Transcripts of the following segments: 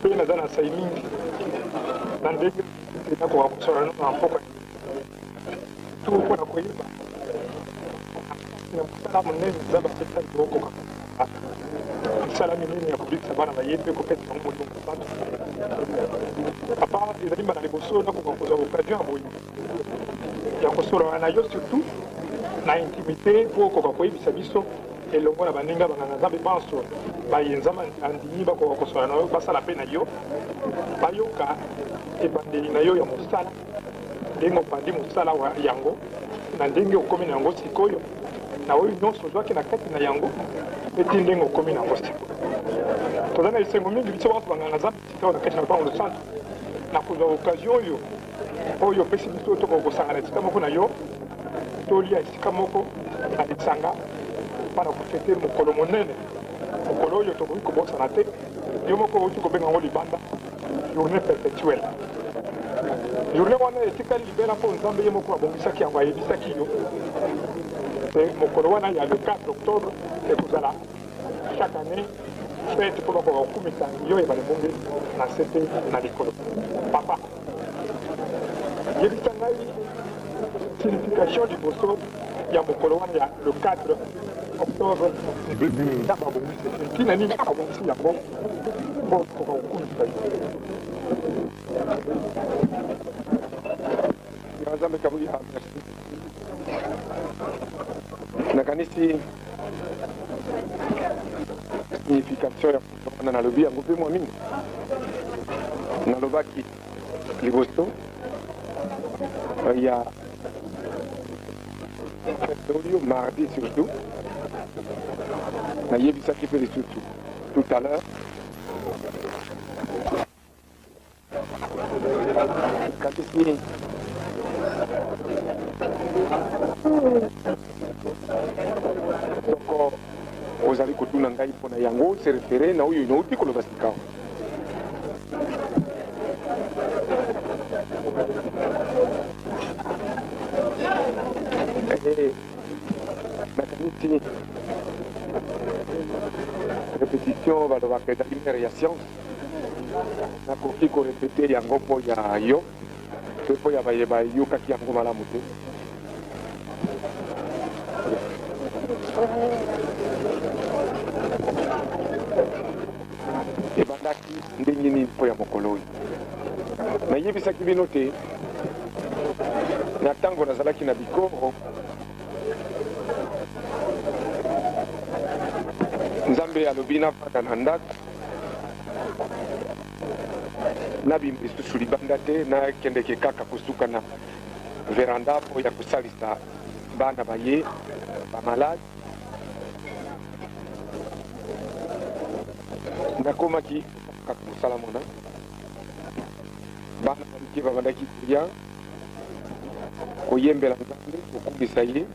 Mpe naza na nsai mingi na ndenge ete nakoka kosolola na mpokwa ya tu mpo na koyeba na mosala monene Nzambe apesa yo okoka misala minene ya kobikisa bana na ye mpe kopesa bango Molimo Mosantu. Papa, ezali mbala liboso nakoka kozwa occasion ya boye ya kosolola na yo surtout na intimite mpo okoka koyebisa biso elongo na baninga banganga Nzambe banso baye Nzambe andimi bakoka kosolola na yo, basala mpe na yo, bayoka ebandeli na yo ya mosala, ndenge obandi mosala wa yango na ndenge okomi na yango sikoyo, na oyo nyonso ozwaki na kati na yango mpe ti ndenge okomi na yango sikoyo. Tozali na esengo mingi biso banso banganga Nzambe sikawa na kati na lopango losantu na kozwa occasion oyo oyo opesi biso tokoka kosangana esika moko na yo, tolia esika moko na lisanga mpo na kofete mokolo monene, mokolo oyo tokoki kobosana te. Yo moko outi kobenga yango libanda journée perpetuelle. Journée wana etikali libela mpo Nzambe ye moko abongisaki yango, ayebisaki yo te mokolo wana ya le 4 octobre ekozala chaque annee fete mpo bakoka kokumisa yo ebale mbonge na nse mpe na likolo. Papa, yebisa ngai signification liboso ya mokolo wana ya le 4 octobre. Nzambe abongisi ntina nini abongisi yango mpo tokoka kokumisa ye? Ya Nzambe Kabuya, merci. Nakanisi signification ya wana nalobi yango mpe mwa mingi. Nalobaki liboso ya fete oyo mardi surtout, nayebisaki mpe lisusu tout à l'heure. Kanisi soko ozali kotuna ngai mpo na yango, se refere na oyo nauti koloba sikawa. Eh, nakanisi repetition balobaka ezali mare ya science. Nakoki ko repeter yango mpo ya yo mpe mpo ya baye bayokaki yango malamu te. Ebandaki ndenge nini mpo ya mokolo oyo? Nayebisaki bino te na ntango nazalaki na bikoro, Nzambe alobi nafanda na ndako, nabima lisusu libanda te, nakendeke kaka kosuka na veranda mpo ya kosalisa bana baye ba malade. Nakomaki kaka mosala mona, bana balike babandaki koya koyembela Nzambe, kokumisa ye.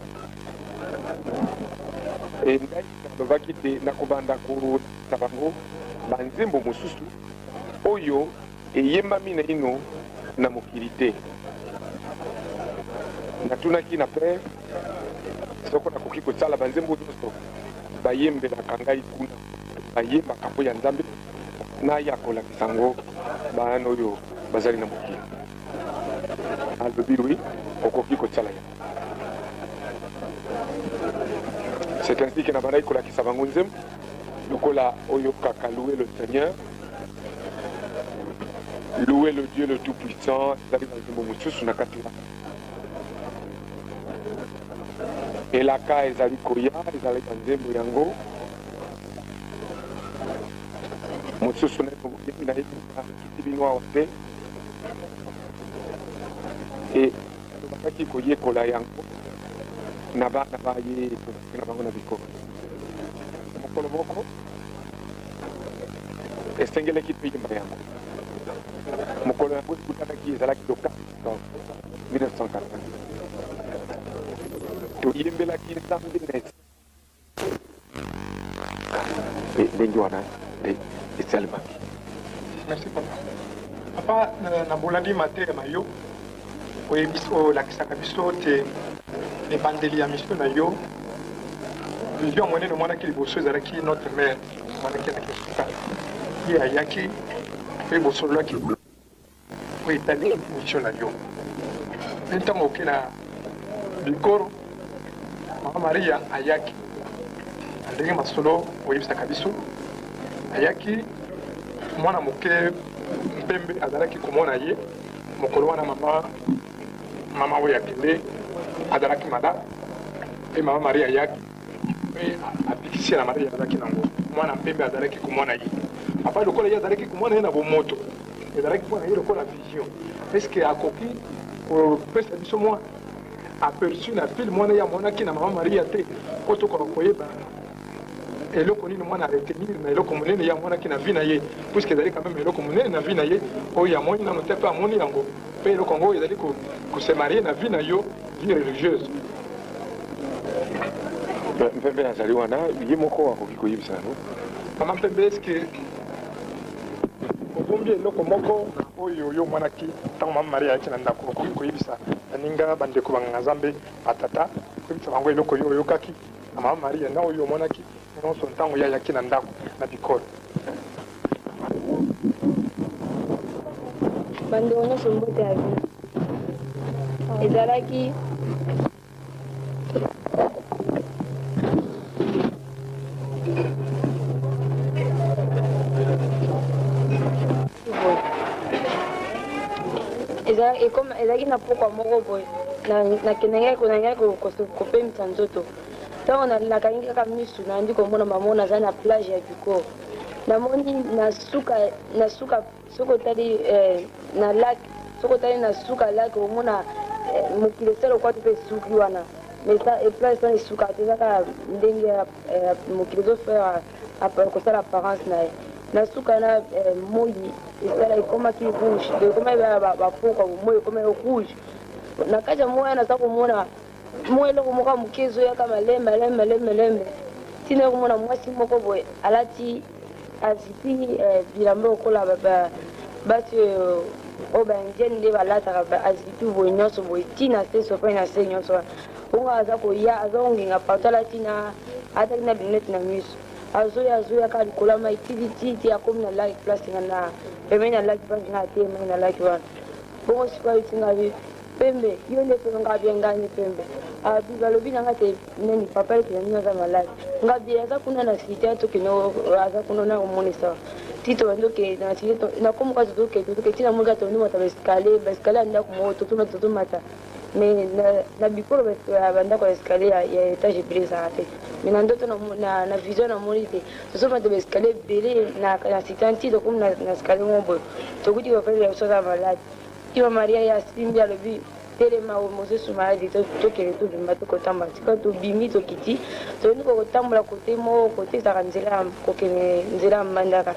E ngai nalobaki te nakobanda kolakisa bango banzembo mosusu oyo eyembami naino na mokili te. Natunaki na père soko nakoki kosala banzembo nyonso bayembelaka ngai kuna, bayembaka mpo ya Nzambe, naya kolakisa yango bana oyo bazali na mokili. Alobi oui, okoki kosala yango. C'est ainsi que nabandaki kolakisa bango nzembo lokola oyokaka louer le Seigneur, louer le Dieu le Tout-Puissant, ezali banzembo mosusu na kati wana. Elaka ezali koya, ezali banzembo yango mosusu nayebisi bino awa te. E tobandaki koyekola yango na bana baye tozalaki na bango na bikolo. Mokolo moko esengelaki toyemba yango. Mokolo yango ekutanaki, ezalaki le 4 octobre 1980. Toyembelaki Nzambe na Mpe ndenge wana nde esalemaki. Merci papa. Papa, na bolandi mateya na yo, oyebisi olakisaka biso te ebandeli ya mission na yo, vision ya monene omonaki liboso ezalaki notre mère, omonaki na Kinshasa. Ye ayaki Mpe bosololaki oyo etali mission na yo. Mpe ntango oke na bikoro, Mama Maria ayaki na ndenge masolo oyebisaka biso, ayaki mwana moke mpembe azalaki komona ye mokolo wana. Mama oyo akende azalaki malade, mpe Mama Maria ayaki mpe abikisi ye na maria azalaki nango. Mwana mpembe azalaki komona ye papa lokola ye azalaki komona ye na bomoto, ezalaki mpona ye lokola vision. Est-ce akoki kopesa biso mwa aperçu na film wana ye amonaki na Mama Maria te, po tokoka koyeba eloko nini mwana aretenir na eloko monene ye amonaki na vie na ye, puisque ezali quand même eloko monene na vie na ye oyo amoni nano te, mpe amoni yango, mpe eloko yango oyo ezali kose marier na vie na yo, vie religieuse? Mpembe azali wana, ye moko akoki koyebisa yango. Mama Mpembe, eske obombi eloko moko na oyo yo omonaki ntango Mama Maria ayaki na ndako? Okoki koyebisa baninga, bandeko banganga Nzambe, batata, koyebisa bango eloko yo oyokaki na Mama Maria na oyo omonaki nyonso ntango ye ayaki na ndako na bikolo? Bandeko nyonso, mbote ya bino. Ezalaki boye, ezalaki na pokwa moko boye, nakendaki kopemisa nzoto. Ntango nakangi kaka misu, nayandi komona mama naza na plage ya Bikoro. Namoni na suka, na suka, soki otali na lac, soki otali na suka lac, omona mokili esala lokwa to mpe esuki wana, mais plage wana esuka te. Eza kaka ndenge mokili ezofaire kosala apparence na ye. Na suka na moi esala ekomaki rouge, ekomaki bapokwa, moi ekomaki rouge. Na kati ya moi wana, naza komona mwa eloko moko ya moke ezoyaka malembe malembe malembe malembe, ntina komona mwasi moko boye alati, azipi bilamba lokola basi oyo baindienne nde balataka, azipi boye nyonso boye ntina se sopin na se nyonso wana. Bongo aza koya, aza kongenga partout, alati na alataki na lunette na miso. Azoya, azoya kaka likolo ya mai titi titi, akomi na lac, place nga na pembeni na lac, place nga atelemaki na lac wana. Bongo sikoyo ayebisi nga bi: "Pembe, yo nde pembe?" Nga bie: "Ngai nde pembe." Abi balobi na nga te neni papa ete na bino aza malade. Nga bie: "Aza kuna na cité, tokende, aza kuna na komonisa." Ti tobandi okende na cité, nakomoka, tozokende, tozokende, ti namoni kaka tobandi mata baescalier, baescalier ya ndako moko. Tozomata, tozomata, mais na bikolo bandako ya escalier ya étage ebele ezalaka te. Mais na ndoto, na vision, namoni te tozomata baescalier ebele na cité, nti tokomi na escalier moko boye, tokuti bafrère biso aza malade. Tima Maria ye asimbi, alobi: "Telema, mosusu maladi, tokende, tobima, tokotambola." Tika tobimi, tokiti, toyindi kokotambola kote moko, kote ezalaka nzela ya kokende nzela ya Mbandaka,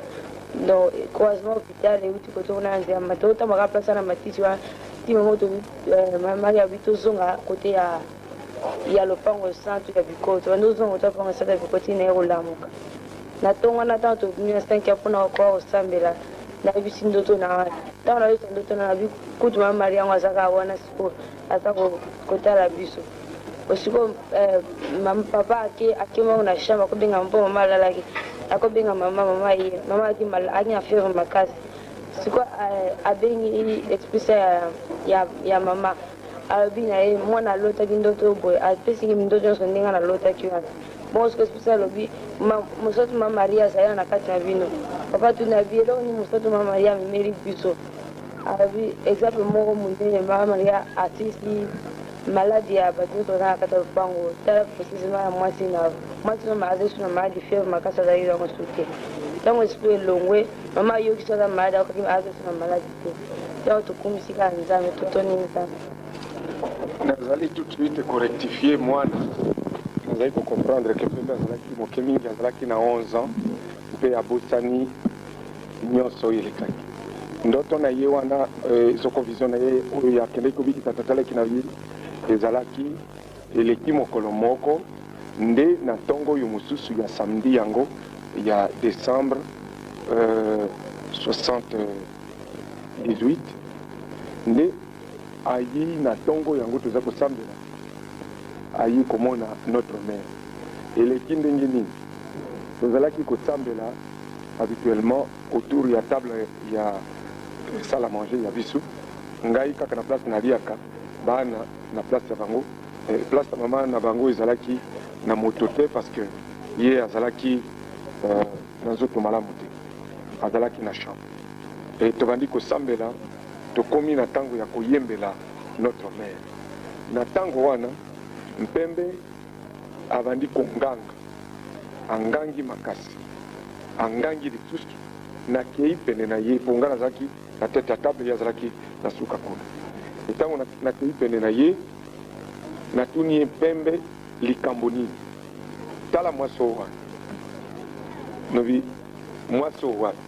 donc croisement hôpital euti kote kuna ya nzela ya tokotambolaka place wana, matiti wana. Ntima moko Maria abi tozonga kote ya lopango centre ya Bikoro. Tobandi ozonga kote lopango centre ya Bikoro, ntina ye kolamuka na ntongo wana. Ntango tobimi na 5 heures mpona kokoka kosambela, nayebisi ndoto na ntango nayebisa ndoto na nabi kutu Mama Maria yango aza kaka wana sikoyo, aza kotala biso. Sikoyo papa ake moko na chambre, akobenga mpo mama alalaki, akobenga mama. Mama ye, mama aki na fièvre makasi. Sikoyo abengi esprit ya mama, alobi na ye: "Mwana alotaki ndoto boye." Apesiki ndoto nyonso ndenge nalotaki wana. Bongo sikoyo esprit alobi: "Mosantu Mama Maria azali na kati na bino." Papa tuni abi: "Eloko nini mosantu Mama Maria amemeli biso?" Alobi exemple moko monene: Mama Maria asilisi maladi ya bato nyonso baza na kati ya lopango. Tala précisement ya mwasi na mwasi no aza su na maladi, fièvre makasi azalaki yango su te. Ntango esprit elongwe, mama ayoki so aza maladi, akokaki aza su na maladi te. Ntango tokumisi kaka Nzambe, totoni Nzambe. Nazali tout de suite korectifier mwana. Nazali kocomprendre ke Pembe azalaki moke mingi, azalaki na 11 ans, mpe abosani nyonso oyo elekaki. Ndoto na ye wana, soko vision na ye oyo akendaki kobikisa tatalaki na ye, ezalaki eleki mokolo moko nde na ntongo oyo mosusu ya samedi yango ya décembre 78 nde ayi na ntongo yango toza kosambela, ayi komona Notre Mère. Eleki ndenge nini? Tozalaki kosambela habituellement. autour ya table ya salle à manger ya biso. Ngai kaka na place naliaka, bana na place ya bango. Place ya mama na bango ezalaki na moto te, parce que ye azalaki na nzoto malamu te, azalaki na chambre. E tobandi kosambela, tokomi na ntango ya koyembela Notre Mère. Na ntango wana Mpembe abandi konganga, angangi makasi, angangi lisusu. Nakei pene na ye, mpo ngai nazalaki na tete ya table, ye azalaki na suka kuna. Ntango nakei pene na ye, natuni ye: "Mpembe, likambo nini? Tala mwasi oyo wana." Nobi: "Mwasi oyo wapi?"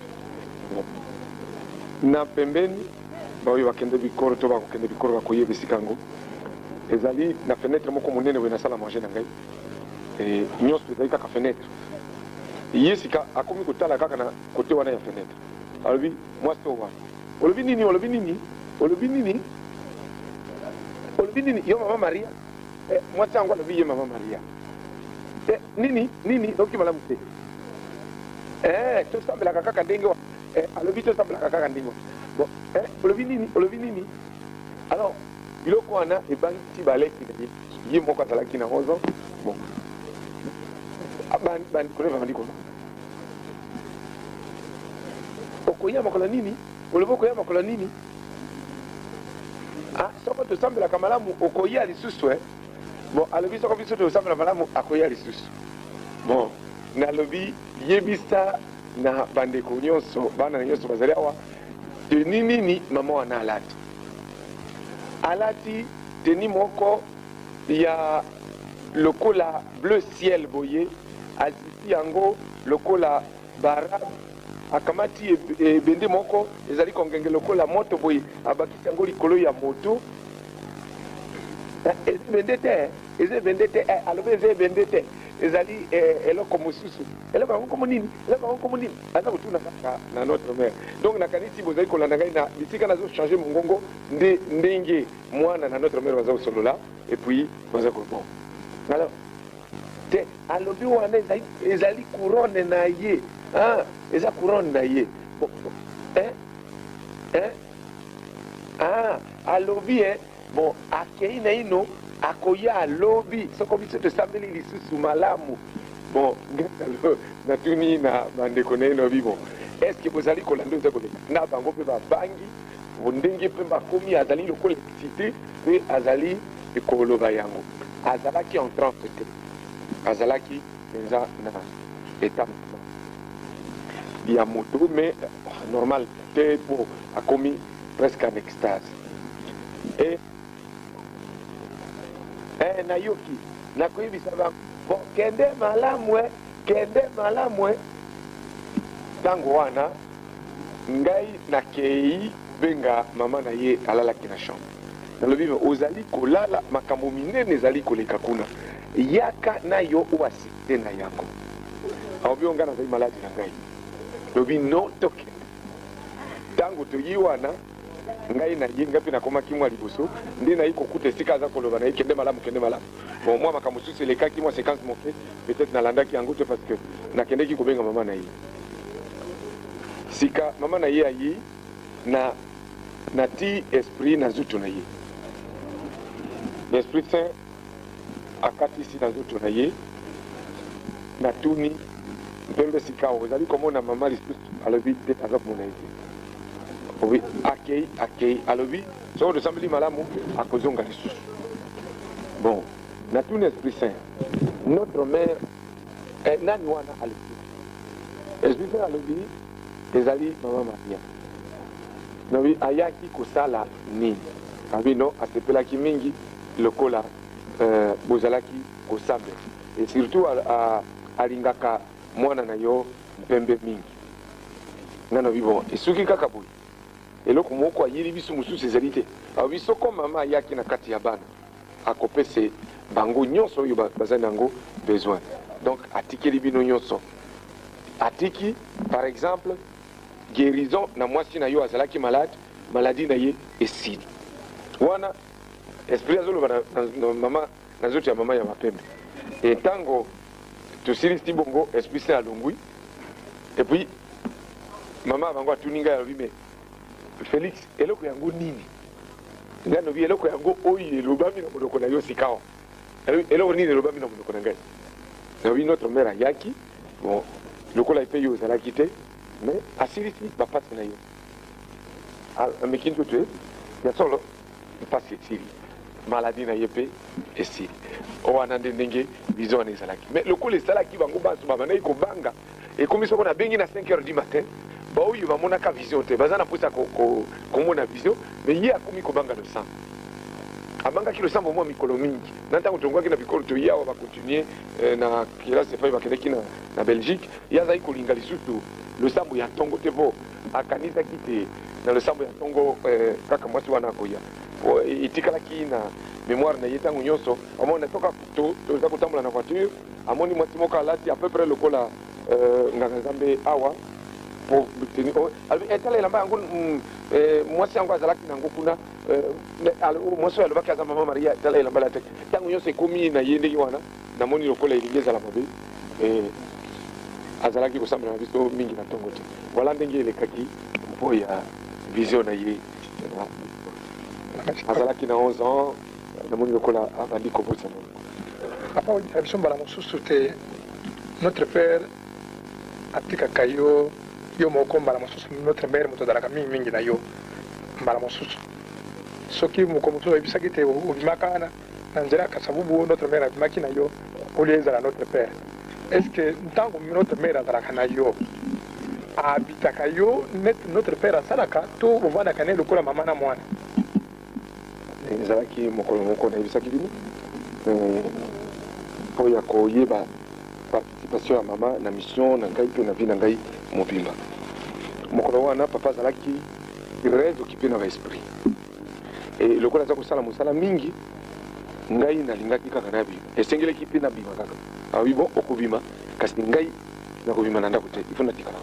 Na pembeni, baoyo bakende bikoro to bakokende bikoro bakoyeba esika yango ezali na fenêtre moko monene boye na salle à manger na ngai. Nyonso ezali kaka fenêtre. Ye sika akomi kotala kaka na kote wana ya fenêtre, alobi: "Mwasi oyo wana." "Olobi nini? Olobi nini? Olobi nini? Olobi nini? Yo mama Maria?" Mwasi yango alobi ye mama Maria. "Nini nini? Oki malamu te. Tosambelaka kaka ndenge wa." Alobi tosambelaka kaka ndenge wa. Bon, olobi nini? Olobi nini? Alors biloko wana ebangisi baleki na ye. Ye moko azalaki na 11 ans. Bon, bandeko bandi koloba: "Okoya mokolo nini? Olobi okoya mokolo nini? Ah, soko tosambelaka malamu, okoya lisusu." Bon, alobi soko biso tosambela malamu, akoya lisusu. Bon, nalobi: "Yebisa na bandeko nyonso, bana nyonso bazali awa, tenue nini mama wana alati?" Alati tenue moko ya lokola bleu ciel boye, azisi yango lokola barabe, akamati ebende moko ezali kongenge lokola moto boye, abakisi yango likolo ya moto. Eza ebende te, eza ebende te. Alobi eza ebende te, ezali eloko mosusu. Eloko yango nkombo nini? Eloko yango nkombo nini? Aza kotuna kaka na Notre Mère. Donc nakanisi bozali kolanda ngai na bisika nazochange mongongo nde ndenge mwana na Notre Mère baza kosolola. Et puis baza ko, bon, alors te, alobi wana ezali couronne na ye. Ah, eza couronne na ye. Bon, hein? Hein? Ah, alobi bon, akei na ino, akoya alobi soko biso tosambeli lisusu malamu. Bon, ngai natuni na bandeko na ye, nobi: "Bon, est ce que bozali kolanda eza koleka na bango?" Mpe babangi ndenge mpe bakomi, azali lokola excité mpe azali koloba yango. Azalaki en transe te, azalaki mpenza na état ya moto, mais normal te, po akomi presque en extase. E nayoki nakoyebisa bango: "Bon, kende malamu, kende malamu." Ntango wana ngai nakei benga mama na ye, alalaki na chambre. Nalobi: "Ozali kolala, makambo minene ezali koleka kuna, yaka na yo oasiste na yango." Alobi: "O, ngai nazali maladi na ngai." Lobi: "No, tokende." Ntango toyi wana, ngai na ye, ngai mpe nakomaki mwa liboso nde nayi kokuta esika aza koloba na ye: "Kende malamu, kende malamu." Bon, mwa makambo mosusu elekaki, mwa séquence moke, peut-être nalandaki yango te, parce que nakendeki kobenga mama na ye. Sika mama na ye ayi na nati esprit na nzoto na ye, Esprit Saint akatisi na nzoto na ye. Natuni Mpembe: "Sika ozali komona mama lisusu?" Alobi te, aza komona ye te. Obi akei, akei. Alobi soko tosambeli malamu, akozonga lisusu. Bon, natuni Esprit Saint: "Notre Mère, nani wana alobi?" Esprit Saint alobi ezali mama Maria. Nabi: "Ayaki kosala nini?" Abi: "No, asepelaki mingi lokola bozalaki kosambela, et surtout alingaka mwana na yo Mpembe mingi." Nga nabi: "Bon, esuki kaka boye? Eloko moko ayeli biso mosusu ezali te?" Alobi soko mama ayaki na kati ya bana, akopesa bango nyonso oyo bazali nango besoin. Donc atikeli bino nyonso, atiki par exemple guérison na mwasi na yo, azalaki malade, maladie na ye esili." Wana esprit azoloba na mama, na nzoto ya mama ya mapembe. E ntango tosilisi bongo, Esprit Saint alongwi. Et puis Mama bango atuni ngai, alobi: "Me Félix, eloko yango nini?" Ngai nalobi: "Eloko yango oyo elobami na monoko na yo sikawa." "Eloko nini elobami na monoko na ngai?" Nalobi: "Notre mère ayaki, bon, lokola epe yo ozalaki te, mais asilisi bapasi na yo, ameki nzoto ya solo, mpasi esili, maladie na ye mpe esili." Wana nde ndenge vision wana ezalaki. Mais lokola esalaki bango banso babandaki kobanga, ekomi soko nabengi na 5 heures du matin, baoyo bamonaka vision te baza na mposa komona vision, mais ye akomi kobanga losambo. Abangaki losambo mwa mikolo mingi. Na ntango tongwaki na bikolo, toyi awa, bacontinue na kelasi epai bakendaki na Belgique, ye azalaki kolinga lisusu losambo ya ntongo te, mpo akanisaki te na losambo ya ntongo kaka mwasi wana akoya. Po etikalaki na mémoire na ye ntango nyonso, amoni toka toza kotambola na voiture, amoni mwasi moko alati à peu près lokola nganga Nzambe awa. Po etala elamba yango, mwasi yango azalaki nango kuna, mwasi oyo alobaki aza Mama Maria, tala elamba la te. Ntango nyonso ekomi na ye ndenge wana, namoni lokola elingi ezala mabe, azalaki kosambela na biso mingi na ntongo te. Voilà ndenge elekaki mpo ya vision na ye. Azalaki na 11 ans, namoni lokola abandi kobosana. Papa, oyebisa biso mbala mosusu te notre père atikaka yo yo moko, mbala mosusu notre mère moto azalaka mingimingi na yo. Mbala mosusu soki moko mosusu oyebisaki te obimaka wana na nzela ya Kasavubu, notre mère abimaki na yo olie ezala notre père. Est ce que ntango notre mère azalaka na yo, abitaka yo net notre père asalaka, to ovandaka ne lokola mama na mwana? Ezalaki mokolo moko nayebisaki bino mpo ya koyeba participation ya mama na mission na ngai mpe na vie na ngai mobimba. Mokolo wana papa azalaki très occupé na baesprit e lokola aza kosala mosala mingi, ngai nalingaki kaka nabima, esengelaki mpe nabima kaka. Alobi: "Bon, okobima, kasi ngai nakobima na ndako te, il faut natikala."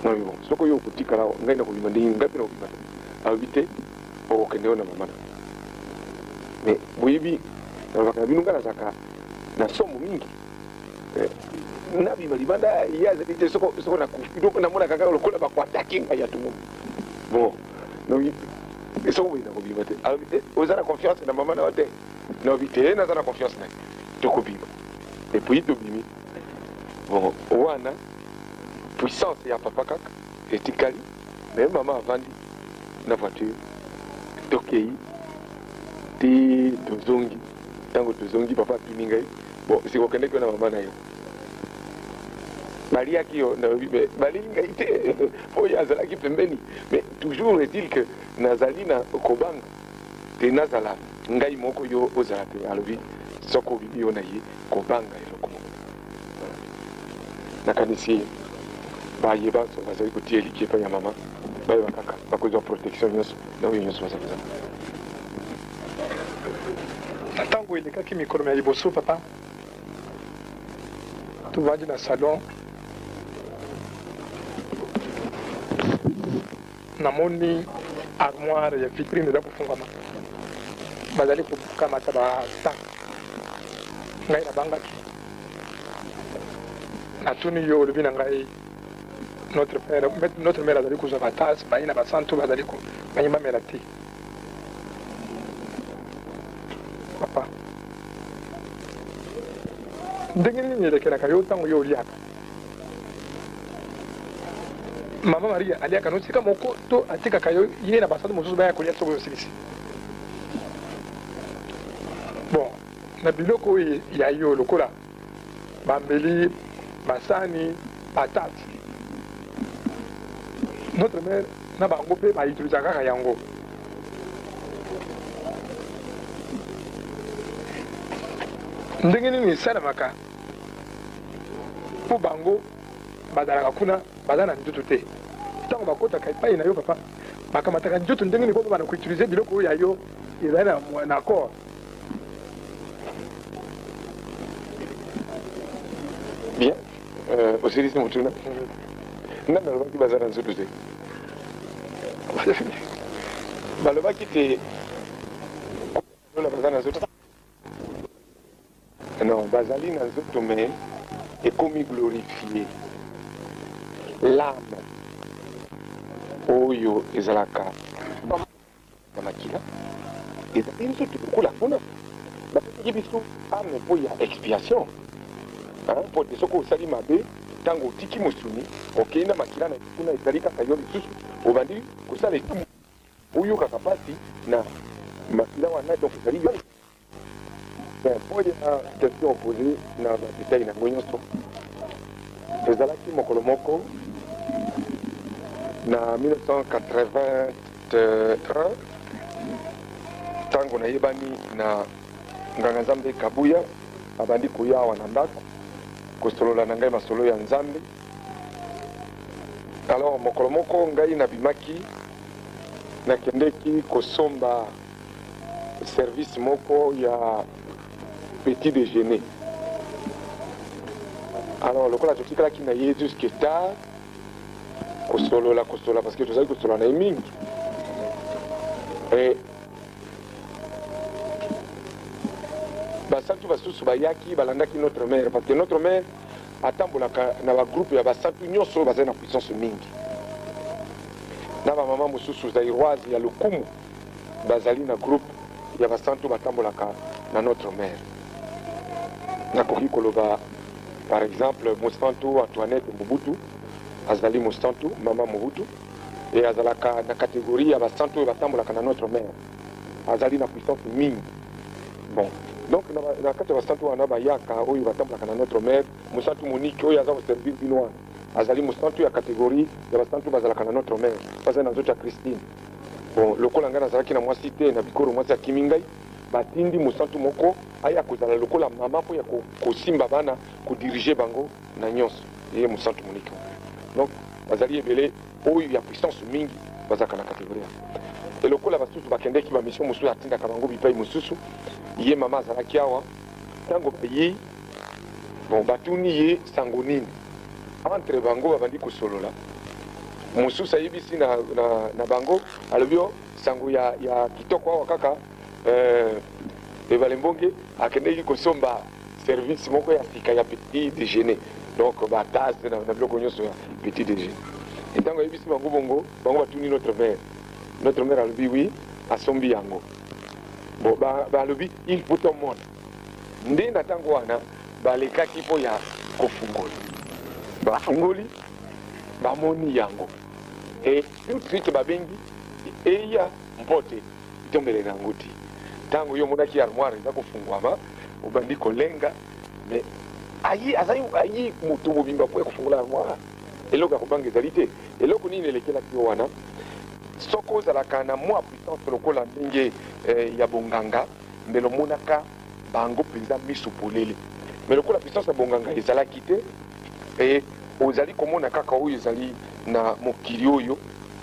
Nalobi: "Bon, soki oyo okotikala, ngai nakobima ndenge ngai mpe nakobima te." Alobi: "Te, okokende oyo na mama na." Mais boyebi, nalobaka na bino, ngai nazalaka na somo mingi. Nabima libanda, ye azali te, soko nakufi, donc namonaka kaka lokola bakoattaquer ngai ya tumo. Bon, donc soko boye nakobima te. Alobi te: "Oza na confiance na mama na yo te?" Nalobi: "Te, naza na confiance na ye, tokobima." Et puis tobimi. Bon, wana puissance ya papa kaka etikali, mais mama avandi na voiture, tokei ti tozongi. Ntango tozongi, papa atuni ngai: "Bon, sikokendeki yo na mama na yo, baliaki yo?" Nalobi: "Me balingi ngai te, oyo azalaki pembeni." Mais toujours est-il que nazali na kobanga te, nazala ngai moko, yo ozala te. Alobi: "Soki obimi yo na ye, kobanga eloko moko." Nakanisi baye banso bazali kotia eliki epai ya mama, bayeba kaka bakozwa protection nyonso na oyo nyonso baza kozala. Na ntango elekaki mikolo ya liboso, papa, tovandi na salon, namoni armoire ya vitrine eza kofungwama, bazali kokamata basac. Ngai nabangaki, natuni yo, olobi na ngai notre père, notre mère azali kozwa batasses baye na basantu bazali baye bamela te. Papa, ndenge nini elekelaka yo ntango yo oliaka? Mama Maria aliaka nosika moko to atikaka yo ye na basantu mosusu baya kolia soki osilisi? Bon, na biloko oyo ya yo lokola bambeli, basani, batasses, notre mère na bango mpe bautilisaka kaka yango? Ndenge nini esalamaka mpo bango bazalaka kuna, baza na nzoto te? Ntango bakotaka epai na yo, papa, bakamataka nzoto ndenge nini mpo bana koutiliser biloko oyo ya yo ezali na corps? Bien, osilisi motuna. Nga nalobaki baza na nzoto te? Balobaki te lola baza na nzoto? Non, bazali na nzoto, mais ekomi glorifié, l'âme. Oyo ezalaka na makila ezali nzoto lokola kuna bapesaki biso ame mpo ya expiation, mpo te soki osali mabe, ntango otiki mosuni, okei na makila na kuna, ezali kaka yo lisusu obandi kosala etumu, oyokaka mpasi na makila wana. Donc ezali yo. Mpo ya question opose na badetail na yango nyonso, ezalaki mokolo moko na 1981, ntango nayebani na nganga Nzambe Kabuya. Abandi koya awa na ndako kosolola na ngai masolo ya Nzambe. Alors mokolo moko ngai nabimaki, nakendeki kosomba service moko ya petit déjeuner. Alors lokola totikalaki na ye jusque tard kosolola kosolola, parce que tozali kosolola na ye mingi, e basantu basusu bayaki, balandaki notre mère, parce que notre mère atambolaka na bagroupe ya basantu nyonso oyo bazali na puissance mingi, na bamama mosusu zairoise ya lokumu bazali na groupe ya basantu batambolaka na notre mère. Nakoki koloba par exemple mosantu Antoinette Mobutu, azali mosantu mama Mobutu e azalaka na catégorie ya basantu oyo batambolaka na notre mère, azali na puissance mingi. Bon, donc na kati ya basantu wana bayaka oyo batambolaka na notre mère, mosantu Monique oyo aza koservir bino wana azali mosantu ya catégorie ya basantu bazalaka na notre mère, bazali na nzoto ya Christine. Bon, lokola ngai nazalaki na mwasi te na bikoro, mwasi akimi ngai, batindi mosantu moko aya kozala lokola mama mpo ya kosimba bana, kodiriger bango na nyonso, ye mosantu Monique. Donc bazali ebele oyo ya puissance mingi bazalaka na catégorie wana. E lokola basusu bakendeki bamission mosusu, atindaka bango bipai mosusu, ye mama azalaki awa. Ntango bayei, bon, batuni ye sango nini. Entre bango babandi kosolola, mosusu ayebisi na bango, alobi o sango ya kitoko awa kaka Ebale Mbonge akendeki kosomba service moko ya sika ya petit déjeuner, donc batase na biloko nyonso ya petit déjeuner. Ntango ayebisi bango bongo, bango batuni notre mère. Notre mère alobi oui, asombi yango. Bon, balobi il faut tomona nde na ntango wana balekaki mpo ya kofungola. Bafungoli, bamoni yango e tout de suite babengi eya mpo te tombele na yango ti ntango yo omonaki armoire eza kofungwama, obandi kolenga. Mais ayi azali ayi moto mobimba mpo ya kofungola armoire. Eloko ya kobanga ezali te. Eloko nini elekelaki yo wana? Soki ozalaka na mwa puissance lokola ndenge ya bonganga, mbele omonaka bango mpenza miso polele. Mais lokola puissance ya bonganga ezalaki te, e ozali komona kaka oyo ezali na mokili oyo,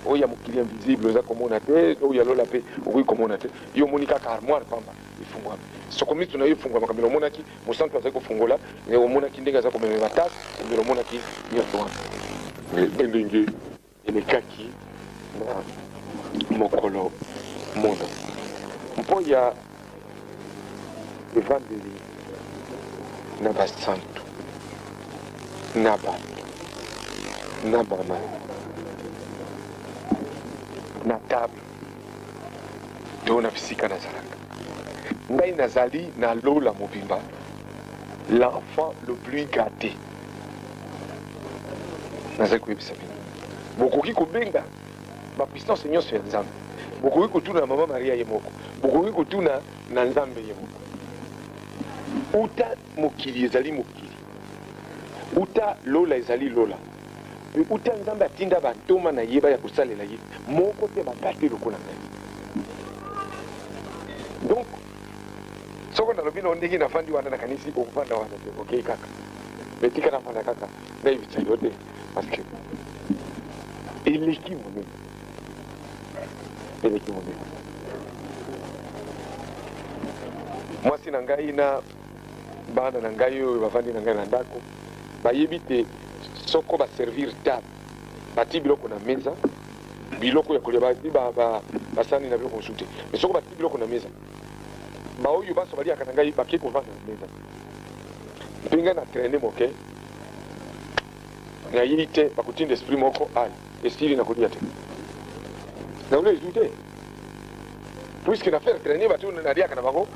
oyo ya mokili invisible oza komona te, oyo ya lola mpe okoki komona te. Yo omoni kaka armoire pamba efungwama. Soko miso na yo efungwamaka, mbele omonaki mosantu azali kofungola, omonaki ndenge aza komema batase, mbele omonaki nyonso wana ndenge elekaki na mokolo mona. Mpo ya evandeli na basantu na bato na mama na table to na bisika nazalaka, ngai nazali na lola mobimba l'enfant le plus gâté. Nazali koyebisa bino, bokoki kobenga bapuissance nyonso ya Nzambe, bokoki kotuna na mama Maria ye moko, bokoki kotuna na Nzambe ye moko. Uta mokili ezali mokili, uta lola ezali lola, mpe uta Nzambe atinda bantoma na ye baya kosalela ye, moko te bagâté lokola ngai. Donc soko nalobi na ndenge nafandi wana, nakanisi okovanda wana te, okei kaka. Mais tika nafanda kaka, nayebisa yo te, parce que eleki monene, eleki monene. Mwasi na ngai na bana na ngai oyo bavandi na ngai na ndako bayebi te. Soko baservir table, bati biloko na meza, biloko ya kolia, bati basani na biloko mosusu te. Mais soko bati biloko na meza, baoyo banso baliaka na ngai bakei kovanda na meza. Mpe ngai na traîne moke, nayei te, bakotinda esprit moko ale esili na kolia te. Nakolia lisusu te, puisque na faire traîner bato oyo naliaka na bango,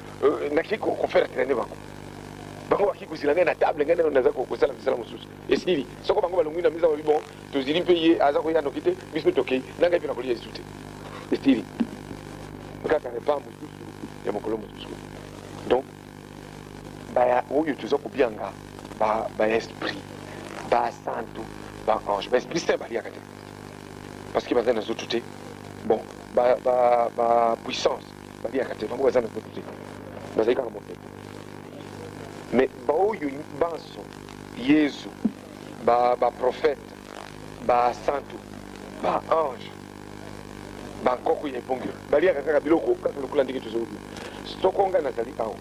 nakei kofaire traîner bango. Bango bakei kozila ngai na table, ngai nano naza kosala misala mosusu. Esili soko bango balongwi na mesa, balobi bon, tozili mpe ye aza koya noki te, biso tokei, na ngai mpe nakolia lisusu te. Esili kaka repas mosusu ya mokolo mosusu. Donc baya oyo toza kobianga ba ba esprit, basantu, ba ange, ba esprit saint baliaka te parce que baza na nzoto te. Bon, ba ba ba puissance baliaka te, bango baza na nzoto te, bazali kaka mopepe. Mais baoyo banso, Yezu, ba ba prophète, basantu, ba ange, bankoko ya ebongelo baliaka kaka biloko kaka lokola ndenge tozolobi. Soko ngai nazali awa,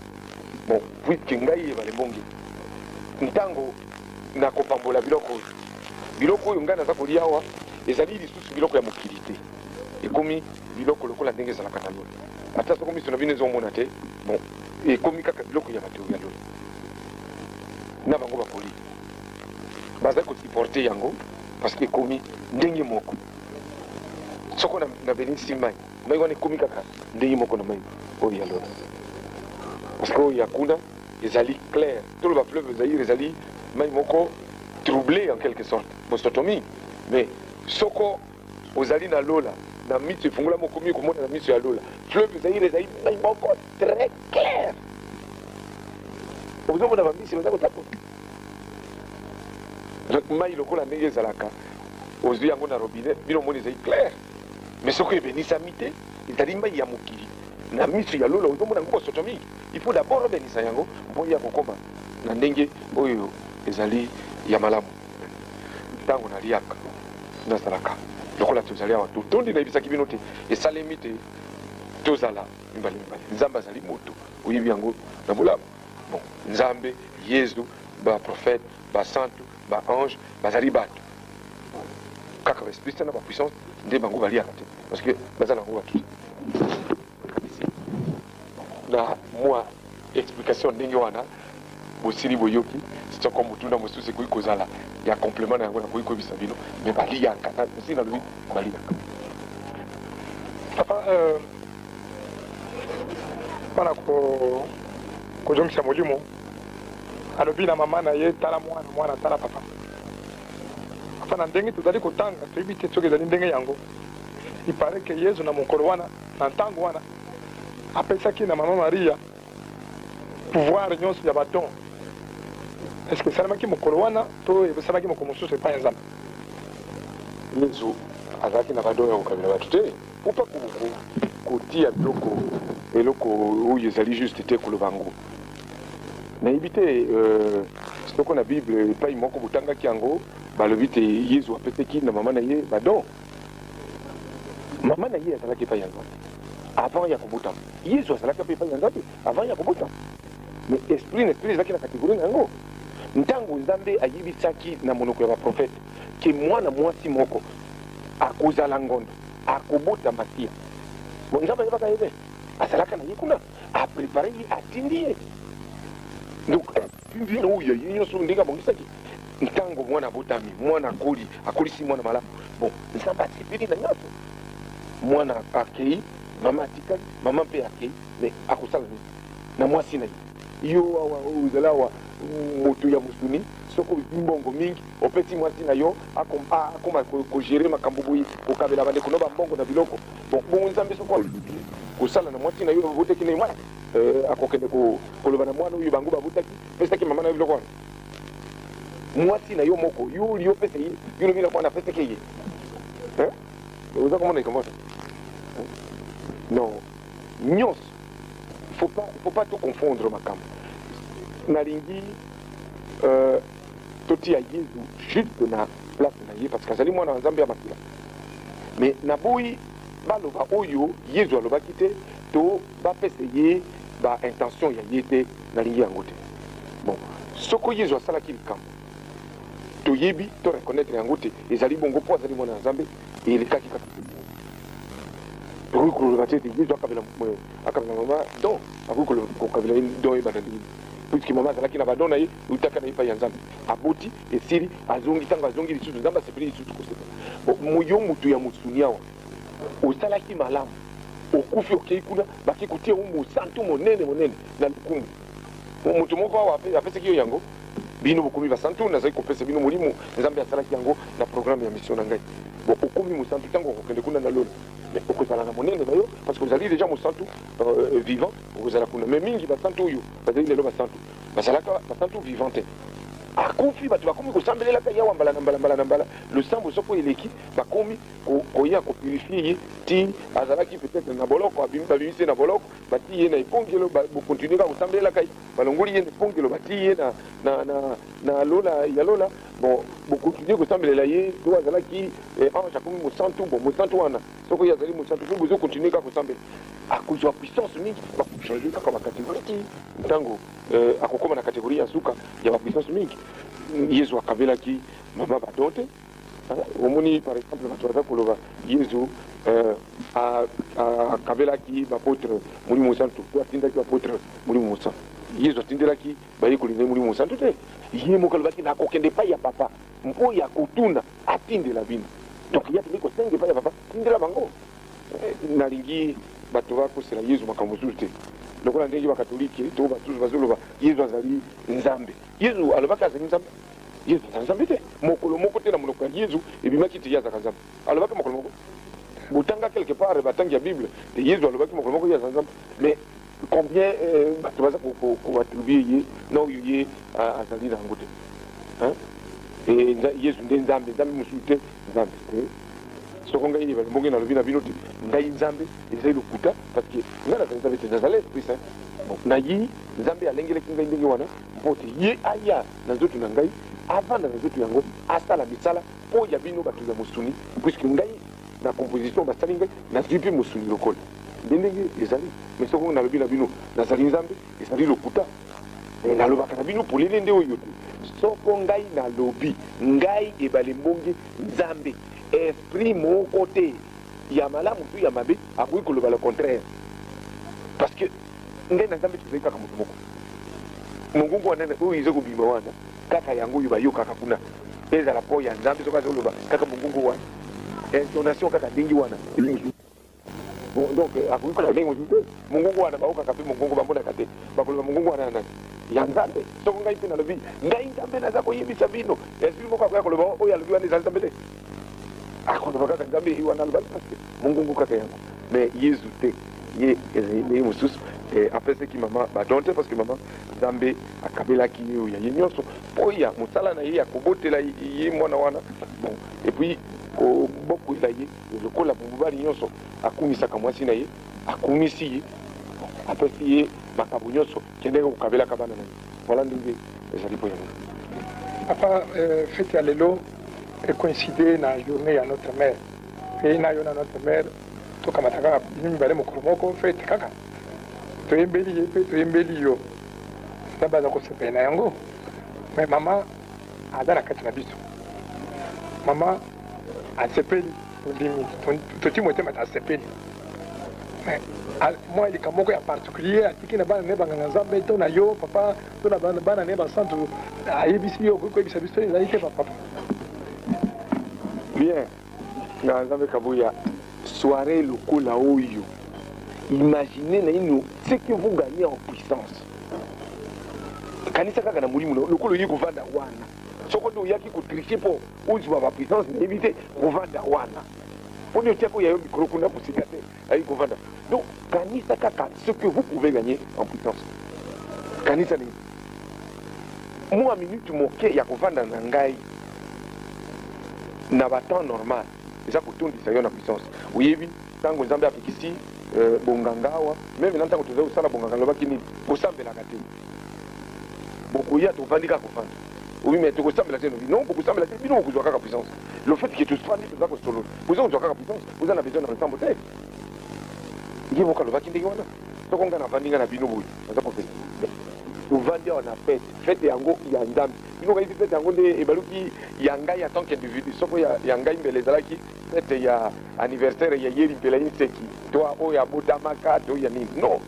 bon, puisque ngai Ebale Mbonge, ntango nakopambola biloko oyo, biloko oyo ngai naza kolia awa ezali lisusu biloko ya mokili te, ekomi biloko lokola ndenge ezalaka na lola. Ata soko miso na bino ezomona te, bon, ekomi kaka biloko ya bato ya lola. Na bango bakolia, bazali kosupporte yango parce que ekomi ndenge moko. Soko nabenisi mai, mai wana ekomi kaka ndenge moko na mai oyo ya lola, parce que oyo ya kuna ezali clair. Toloba fleuve Zaïre ezali mai moko troublé en quelque sorte, bosoto mingi. Mais soko ozali na lola, na miso efungolami, okomi komona na miso ya lola, fleuve Zaïre ezali mai moko très clair, ozomona bambisi baza kotambola. Mai lokola ndenge ezalaka, ozwi yango na robinet, bino omoni ezali clair, mais soki ebenisami te, ezali mai ya mokili. Na miso ya lola ozomona yango bosoto mingi. Il faut d'abord obenisa yango mpo ya kokoma na ndenge oyo ezali ya malamu. Ntango naliaka, nazalaka lokola tozali awa totondi. Nayebisaki bino te esalemi te tozala mibale mibale. Nzambe azali moto, oyebi yango na bolamu. Bon, Nzambe, Yezu, baprophète, basantu, baange bazali bato kaka. Baesprit na bapuissance nde bango baliaka te parce que baza nango bato te. Na mwa explication ndenge wana bosili boyoki, soko motuna mosusu ekoki kozala ya complément na yango, nakoki koyebisa bino. Mais baliaka, osili nalobi, baliaka. Papa, mpona kozongisa molimo, alobi na mama na ye: "Tala mwana, mwana tala papa." Papa, na ndenge tozali kotanga, toyebi te soki ezali ndenge yango. Il paraît que Yezu na mokolo wana, na ntango wana, apesaki na mama Maria pouvoir nyonso ya badon. Est ce que esalemaki mokolo wana to esalemaki mokolo mosusu epai ya Nzambe? Yezu azalaki na badon ya kokabela bato te. Mpo kotia biloko, eloko oyo ezali juste te koloba yango. Nayebi te soko na Bible epai moko botangaki yango, balobi te Yezu apesaki na mama na ye badon. Mama na ye azalaki epai ya Nzambe avant ya kobotama. Yezu azalaki mpe epai ya Nzambe avant ya kobotama, mais esprit na esprit ezalaki na catégorie na yango. Ntango Nzambe ayebisaki na monoko ya baprofete ke mwana mwasi moko akozala ngondo, akobota Masiya, bon, Nzambe ayebaka ye te, azalaka na ye kuna, aprépare ye, atindi ye. Donc atindi ye oyo ye nyonso ndenge abongisaki. Ntango mwana abotami, mwana akoli, akolisi mwana malamu, bon, Nzambe asepeli na nyonso. Mwana akei, mama atikali, mama mpe akei, mais akosala nini na mwasi na ye? Yo awa ozala awa moto ya mosuni, soki ozwi mbongo mingi, opesi mwasi na yo akoma kogérer makambo boye, kokabela bandeko no bambongo na biloko. Bon, bongo Nzambe soko kosala na mwasi na yo babotaki na ye mwana, akokende koloba na mwana oyo bango babotaki: "Pesaki mama na yo biloko wana"? Mwasi na yo moko, yo oli opesa ye, yo lobi na mwana apesaki ye. Oza komona likambo wana? Non, nyonso faut pas to confondre makambo. Nalingi totia Yezu juste na place na ye parce que azali mwana wa Nzambe ya makila. Mais naboyi baloba oyo Yezu alobaki te to bapesa ye baintention ya ye te. Nalingi yango te. Bon, soko Yezu asalaki likambo, toyebi to reconnaître yango te ezali bongo mpo azali mwana ya Nzambe. Elekaki kaka, tokoki koloba te ete Yezu akabela mama don. Akoki kokabela ye don ebanda ndenge? Puisque mama azalaki na badon na ye, eutaka na ye epai ya Nzambe. Aboti, esili, azongi. Ntango azongi lisusu, Nzambe asepeli lisusu kosepela. Bon, yo motu ya mosuni awa. Osalaki malamu, okufi, okei kuna, bakei kotia yo mosantu monene monene na lokumu. Moto moko awa apesaki yo yango? Bino bokomi basantu, nazali kopesa bino molimo. Nzambe asalaki yango na programme ya mission na ngai. Bon, okomi mosantu, ntango okokende kuna na lola, mais okozala na monene na yo parce que ozali déjà mosantu vivant, okozala kuna. Mais mingi basantu oyo bazali lelo basantu, bazalaka basantu vivant te. Akufi, bato bakomi kosambelelaka yawa mbala na mbala, mbala na mbala. Losambo soko eleki, bakomi koya kopurifier ye. Ti azalaki peut-être na boloko, babimisi ye na boloko, batii ye na epongelo, bokontinue kaka kosambelelaka ye. Balongoli ye na epongelo, batii ye na lola ya lola. Bon, bokontinue kosambelela ye. To azalaki ange, akomi mosantu. Bon, mosantu wana, soki oyo azali mosantu mpe bozokontinue kaka kosambela, akozwa puissance mingi. Bakochanger kaka bacatégorie ti ntango akokóma na catégorie ya suka ya bapuissance mingi. Yezu akabelaki mama badon te. Omoni, par exemple, bato baza koloba Yezu akabelaki baapôtre Molimo Mosantu to atindaki baapôtre Molimo Mosantu. Yezu atindelaki bayekoli na ye Molimo Mosantu te. Ye moko alobaki: "Nakokende epai ya Papa mpo ya kotuna atindela bino." Donc ye akendeki kosenga epai ya Papa, tindela bango. Nalingi bato bakosela Yezu makambo mosusu te, lokola ndenge bakatolike to basusu bazoloba Yezu azali Nzambe. Yezu alobaki azali Nzambe? Yezu aza Nzambe te. Mokolo moko te na monoko ya Yezu ebimaki te ye azalaka Nzambe. Alobaki mokolo moko? Botanga quelque part, batangi ya Bible te, Yezu alobaki mokolo moko ye aza Nzambe? Mais combien bato baza koattribuer ye na oyo ye azali na yango te? Yezu nde Nzambe, Nzambe mosusu te, Nzambe te. Soko ngai Ebale Mbonge nalobi na bino te ngai Nzambe, ezali lokuta, parce que ngai nazali Nzambe te, nazali Esprit Saint. Bon, nayi Nzambe alengelaki ngai ndenge wana mpo te ye aya na nzoto na ngai, avanda na nzoto yango, asala misala mpo ya bino bato ya mosuni, puisque ngai na composition basali ngai, nazwi mpe mosuni lokola nde ndenge ezali. Mais soko nalobi na bino nazali Nzambe, ezali lokuta. Nalobaka na bino polele nde oyo te: soko ngai nalobi ngai Ebale Mbonge Nzambe, esprit moko te ya malamu to ya mabe akoki koloba le contraire, parce que ngai na Nzambe tozali kaka moto moko. Mongongo wana oyo eza kobima wana, kaka yango oyo bayokaka kuna, ezala mpo ya Nzambe. Soki azoloba, kaka mongongo wana, intonation kaka ndenge wana. Bon, donc akoki koloba ndenge mosusu te. Mongongo wana baokaka mpe mongongo bamonaka te, bakoloba mongongo wana ya nani? Ya Nzambe. Soko ngai mpe nalobi ngai Nzambe, naza koyebisa bino, esprit moko akoya koloba oyo alobi wana eza Nzambe te? Akoloba kaka Nzambe wana alobaki, parce que mongongo kaka yango. Mais Yezu te, ye ezali ndenge mosusu. Apesaki mama badon te, parce que mama, Nzambe akabelaki ye oyo ya ye nyonso mpo ya mosala na ye ya kobotela ye mwana wana. Bon, et puis kobokwela ye lokola mobali nyonso akumisaka mwasi na ye. Akumisi ye, apesi ye makambo nyonso, kendeke kokabelaka bana na ye. Voilà ndenge ezali mpo yango. Papa, fête ya lelo ecoïncide na journée ya Notre Mère. Mpe na yo na Notre Mère, tokamata kaka bino mibale mokolo moko, fête kaka toyembeli ye mpe toyembeli yo. Nzambe aza kosepela na yango. Mais mama aza na kati na biso, mama asepeli, tondimi, toti motema, asepeli. Mais mwa likambo moko ya particulier atiki na bana ne banganga Nzambe to na yo papa to na bana ne basantu, ayebisi yo, okoki koyebisa biso, ezali te, papa? Bien, nga Nzambe Kabuya, soirée lokola oyo, imaginez naino ce que vous gagnez en puissance. Kanisa kaka na molimo lokola oyi kovanda wana. Soko nde oyaki kotricher mpo ozwa bapuissance, nayebi te. Kovanda wana mponi otiaki oya yo micro kuna mosika te, ayi kovanda. Donc kanisa kaka ce que vous pouvez gagner en puissance. Kanisa nini mwa minute moke ya kovanda na ngai na batemps normal eza kotondisa yo na puissance. Oyebi, ntango Nzambe apekisi bonganga awa, même na ntango tozali kosala bonganga, alobaki nini? Kosambelaka te. Bokoya, tovandi kaka kovanda. Oui, mais tokosambela te. Non, bokosambela te, bino bokozwa kaka puissance. Le fait que tofandi, toza kosolola, boza kozwa kaka puissance. Boza na besoin na losambo te. Ye moko alobaki ndenge wana. Soko ngai navandi, ngai na bino boye, naza kofete, tovandi awa na fête, fête yango ya Nzambe. Bino kayebi fête yango nde ebaluki ya ngai en tant qu'individu. Soko ya ngai, mbele ezalaki fête ya anniversaire ya Yeri Mpela Inseki to oyo abotamaka to ya nini. Non,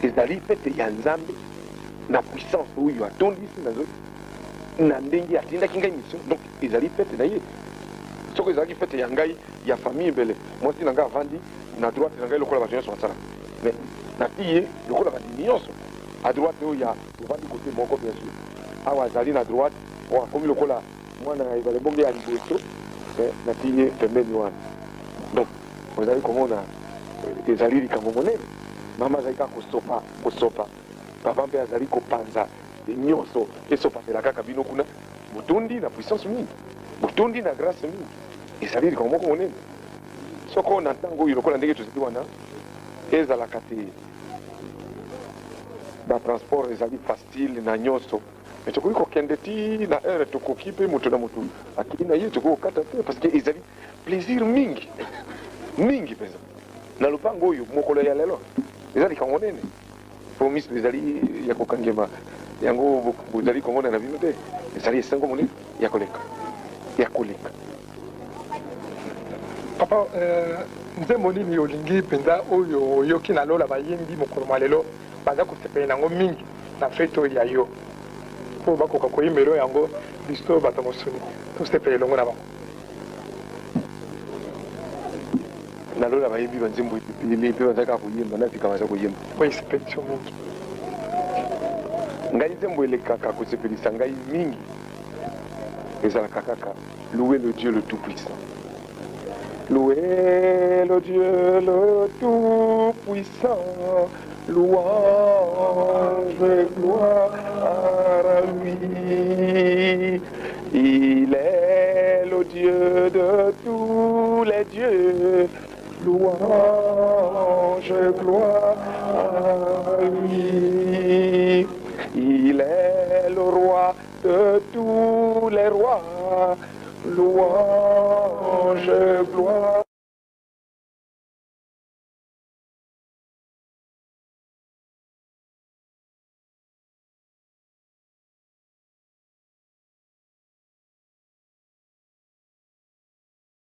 ezali fête ya Nzambe na puissance oyo atondisi na nzoto na ndenge atindaki ngai mission. Donc ezali fête na ye. Soki ezalaki fête ya ngai, ya famille mbele mwasi na ngai avandi na droite na ngai lokola bato nyonso basalaka, mais nati ye lokola bandimi nyonso à droite oyo ya tovandi côté moko. Bien sûr, awa azali na droite oyo akomi lokola mwana ya ebale bonge ya liboso, mais nati ye pembeni wana. Donc ozali komona ezali likambo monene. Mama azali kaka kosopa kosopa, papa mpe azali kopanza nyonso, esopamela kaka bino kuna. Botondi na puissance mingi, botondi na grâce mingi. Ezali likambo moko monene. Soko na ntango oyo lokola ndenge tozali wana, ezalaka te batransport ezali facile na nyonso, mais tokoki kokende ti na heure tokoki, mpe moto na moto akei na ye. Tokoki kokata te parce que ezali plaisir mingi mingi mpenza na lopango oyo. Mokolo ya lelo eza likambo monene po miso ezali ya kokangema, yango bozali komona na bino te. Ezali esengo monene ya koleka, ya koleka. Papa, nzembo nini olingi mpenza oyo oyoki na lola bayembi mokolo mwa lelo, baza kosepela yango mingi na fete oyo ya yo, mpo bakoka koyembela yango, biso bato mosuni tosepela elongo na bango? Na lola bayembi banzembo ebele mpe baza kaka koyemba na sika, baza koyemba. Oyo esepelisi yo mingi? Ngai, nzembo elekaka kosepelisa ngai mingi ezalaka kaka "Louer le Dieu le tout puissant". Louer le Dieu le tout puissant, louange et gloire à lui. Il est le Dieu de tous les dieux, louange et gloire à lui. Il est le roi de tous les rois, louange et gloire.